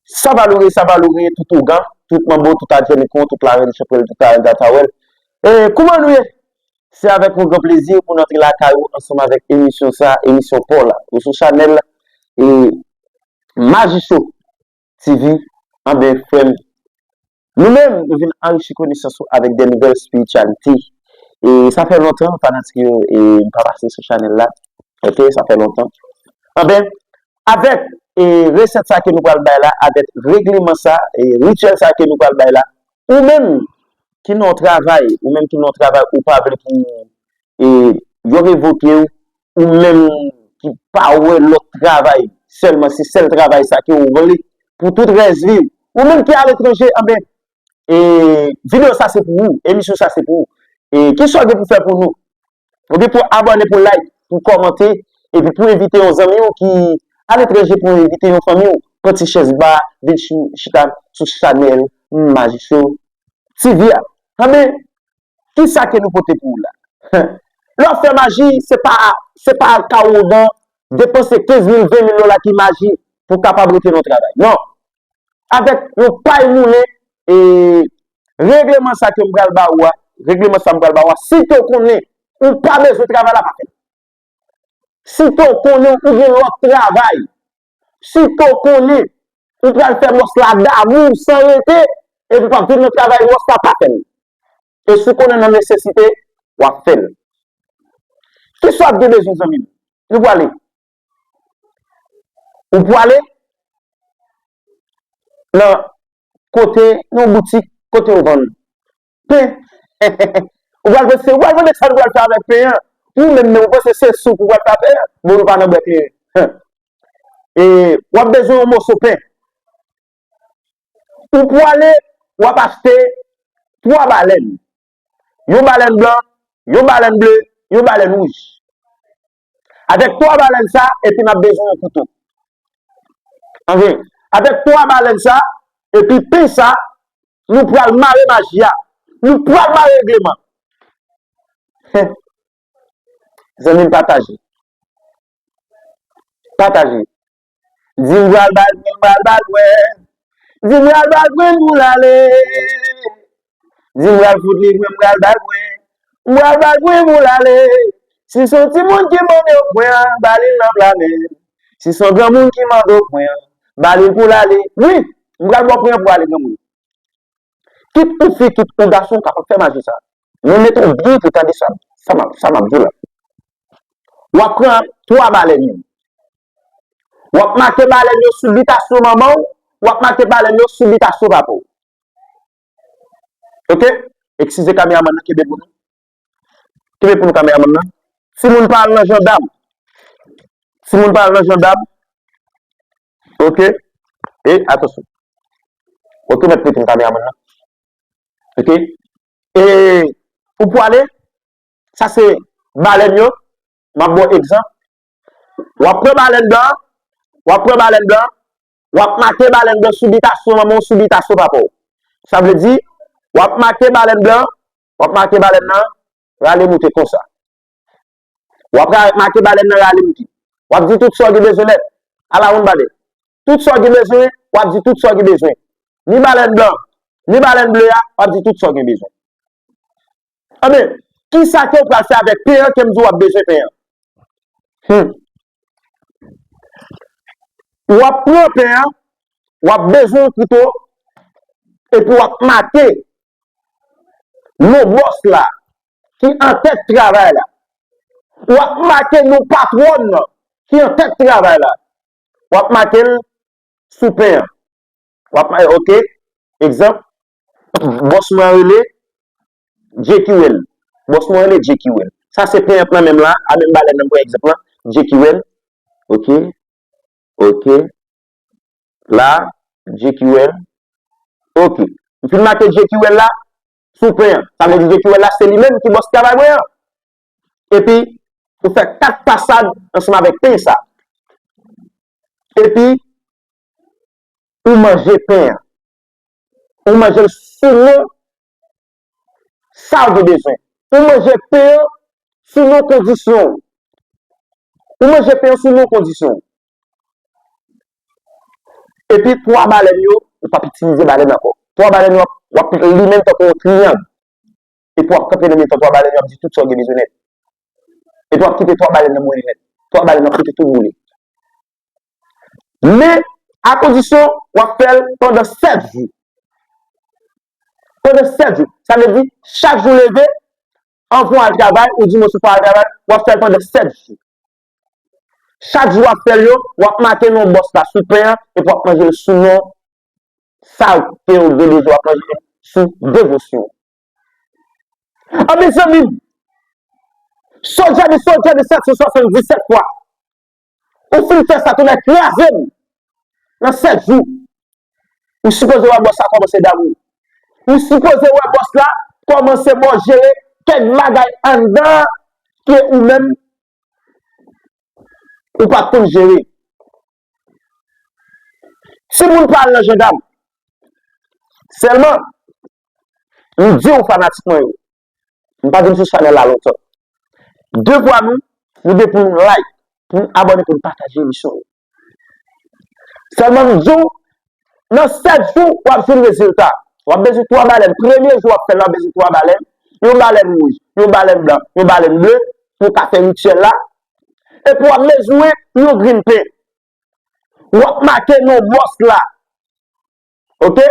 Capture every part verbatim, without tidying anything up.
Sa va loure, sa va loure, tout ougan, tout manbo, tout adjènikon, tout larèn chanpwèl, tout larèn tatawèl. E, kouman nou ye? Se avèk yon gran plezi pou n antre lakay ou ansanm avèk emisyon sa, emisyon pa w la, ou sou chanèl e Maji Show T V. Anben, frè m, nou menm, nou vin anrichi konesans ou avèk de nouvèl espirityalite. E sa fè lontan, fanatik yo, e m pa pase sou chanèl la. Ok, sa fè lontan. Anben, avèk e resèt sa ke nou pral bay la, avèk regleman sa, e rityèl sa ke nou pral bay la, ou menm ki nan yon travay, ou menm ki nan yon travay, ou pa vle pou e yo revoke w, ou menm ki pa wè lòt travay, sèlman se sèl travay sa ke w vle pou tout rès vi w. Ou menm ki aletranje, anben, e videyo sa se pou ou, emisyon sa se pou ou. E kisa w gen pou fè pou nou? Ou gen pou abòne, pou like, pou kòmante, epi pou envite yon zanmi w ki aletranje, pou envite yon fanmi w, pran ti chèz ba, vin chi- chita sou chanèl Maji Show T V a. Anben, kisa ke nou pote pou ou la? Lè w ap fè maji, se pa, se pa al kay ougan, depanse kenz mil, ven mil dola ki maji pou w kapab rete nan yon travay. Non. Avèk yon pay moulen, e regleman sa ke m pral ba ou a, regleman sa m pral ba ou a, si ke w konnen ou pa bezwen travay la, pa fè l. Si ke w konnen ou gen lòt travay, si ke w konnen ou pral fè bòs la damou san rete, epi w ap viv nan travay bòs la, pa fè l. E si w konnen nan nesesite, w ap fè l. Kisa w ap gen bezwen, zanmi m? Nou pwale. Ou pwale nan kote, nan yon boutik, kote yo vann pen. Ou pral panse, ou pral mande sa nou pral fè avèk pen an. Ou menm menm, ou panse se soup ou pral fè avèk pen an. Bon, nou pa nan bwè kleren. E w ap bezwen yon moso pen. Ou pwale, w ap achte twa balèn. Yon balèn blan, yon balèn ble, yon balèn wouj. Avèk twa balèn sa, epi n ap bezwen yon kouto. Anfen, avèk twa balèn sa, epi pen sa, nou pral mare maji a. Nou pral mare regleman. Zanmi m, pataje. Pataje. Di m pral ba l, di m pral ba l, wè. Di m pral ba l, pran pou l ale. Di m pral fout li, pran m pral ba l, pran. M pral ba l, pran pou l ale. Si se yon timoun ki mande w pran, ba li l nan pla men. Si se yon granmoun ki mande w pran, ba li l pou l ale. Wi, m pral ba w pran pou ale, granmoun. Kit ou fi, kit ou gason, w kapab fè maji sa. Men mete w byen pou tande sa, sa m ap, sa m ap di w la. W ap pran twa balèn yo. W ap make balèn yo sou bitasyon manman w, w ap make balèn yo sou bitasyon papa w. Ok? Eskize kameramann nan, kenbe pou nou. Kenbe pou nou, kameramann nan. Timoun pa al nan jandam. Timoun pa al nan jandam. Ok? E, atansyon. Ok, mèt prete m kameramann nan. Ok? E, ou pwale, sa se balèn yo, m ap ba w egzanp. W ap pran balèn blan an, w ap pran balèn blan an, w ap make balèn blan sou bitasyon manman w, sou bitasyon papa w. Sa vle di, w ap make balèn blan an, w ap make balèn nan, rale moute konsa. W ap ra- make balèn nan rale moute. W ap di tout sa w gen bezwen nèt. Ala woun bale. Tout sa w gen bezwen, w ap di tout sa w gen bezwen. Ni balèn blan, ni balèn ble a, w ap di tout sa w gen bezwen. Anben, kisa ke w pral fè avèk pen an ke m di w w ap bezwen pen an? Hmm. W ap pran pen an, w ap bezwen yon kouto, epi w ap make non bòs la ki antèt travay la. W ap make non patwòn nan ki antèt travay la. W ap make l sou pen an. W ap, ok, egzanp, bòs mwen an rele J Q L. Bòs mwen an rele J Q L. Sa se pen an nan men m la, a menm balèn nan, pran egzanp lan, J Q L. Ok, ok, la, J Q L. Ok. M fin make J Q L la sou pen an. Sa vle di J Q L la, se li menm ki bòs travay mwen an. Epi, ou fè kat pasad ansanm avèk pen sa. Epi, ou manje pen an. Ou manje l sou non sa w gen bezwen. Ou manje pen an sou non kondisyon w. Ou manje pen an sou non kondisyon w. Epi twa balèn yo, ou p ap itilize balèn ankò. Twa balèn yo, w ap limen l tankou yon triyang. Epi w ap kanpe nan mitan twa balèn yo, w ap di tout sa w gen bezwen nèt. Epi w ap kite twa balèn nan boule nèt. Twa balèn nan kite tout boule. Men, a kondisyon, w ap fè l pandan sèt jou. Pandan sèt jou. Sa vle di, chak jou w leve, anvan w al travay, oudimwens ou pa al travay, w ap fè l pandan sèt jou. Chak jou w ap fè l yo, w ap make non bòs la sou pen an, epi w ap manje l sou non sa ke w gen bezwen w ap manje sou devosyon. Anben, zanmi m, sodja de sodja de sèt san swasanndisèt fwa, ou fin fè sa, tonè kraze m, nan sèt jou, ou sipoze wè bòs la kòmanse damou. Ou sipoze wè bòs la kòmanse ba w jere kèk bagay anndan ke ou menm ou pa t konn jere. Timoun pa al nan jandam. Sèlman, m di w fanatik mwen yo, m pa vin sou chanèl la lontan. Devwa nou, nou gen pou nou like, pou nou abòne, pou nou pataje emisyon yo. Sèlman m di w, nan sèt jou, w ap jwenn rezilta. W ap bezwen twa balèn. Premye jou w ap fè l la, w ap bezwen twa balèn. Yon balèn wouj, yon balèn blan, yon balèn ble, pou w ka fè rityèl la. Epi w ap bezwen yon grenn pen. W ap make non bòs la. Oke?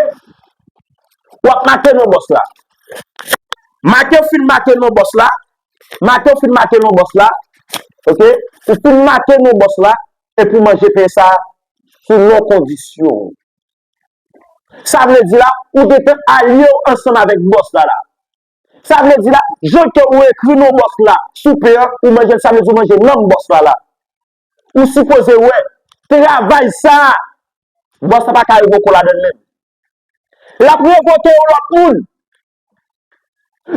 W ap make non bòs la. Make w fin make non bòs la. Make w fin make non bòs la. Oke? Ou fin make non bòs la. Epi w manje pen sa sou non kondisyon. Sa vle di la, ou gentan alye w ansanm avèk bòs la la. Sa vle di la, jan ke ou ekri non bòs la sou pen an, ou manje l, sa vle di ou manje nanm bòs la la. Ou sipoze wè, travay sa a, bòs la pa ka revoke w ladan l menm. L ap revoke yon lòt moun.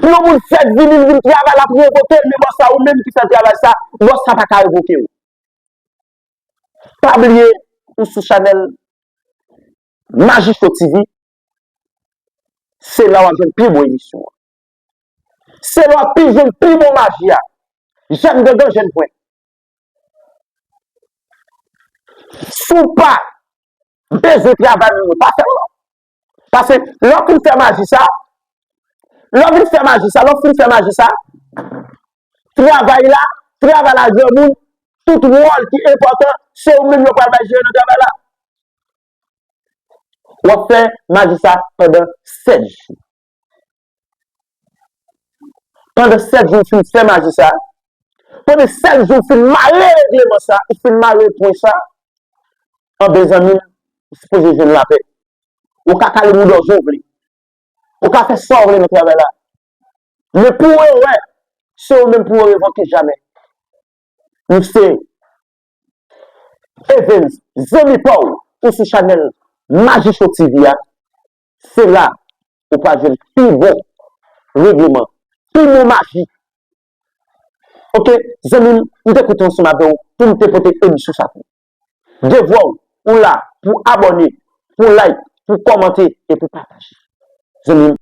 Yon moun fèk vini, l vin travay, l ap revoke l, men bòs la, ou menm ki fè travay sa, bòs la pa ka revoke w. Pa bliye, ou sou chanèl Maji Show T V, se la w ap jwenn pi bon emisyon an. Se la w ap pi jwenn pi bon maji a. Jèn gangan, jèn pwen. Si w pa bezwen travay moun yo, pa fè l non. Paske lè w fin fè maji sa, lè w fin fè maji sa, lè w fin fè maji sa, travay la, travay la granmoun, tout wòl ki enpòtan, se ou menm yo pral bay jere nan travay la. W ap fè maji sa pandan sèt jou. Pandan sèt jou, w fin fè maji sa. Pandan sèt jou, w fin mare regleman sa, w fin mare pwen sa. Anben, zanmi m, ou sipoze jwenn lapè. Ou ka kale bouda w jan w vle. Ou ka fè sa w vle nan travay la. Men pou w wè, se ou menm pou w revoke jamè. M se Evens, zanmi pa w, ou sou chanèl Maji Show T V a. Se la ou pral jwenn pi bon regleman, pi bon maji. Oke, zanmi m, m te kontan ansanm avè w pou m te pote emisyon sa pou ou. Devwa w, ou la pou abòne, pou like, pou kòmante e pou pataje. Zanmi m,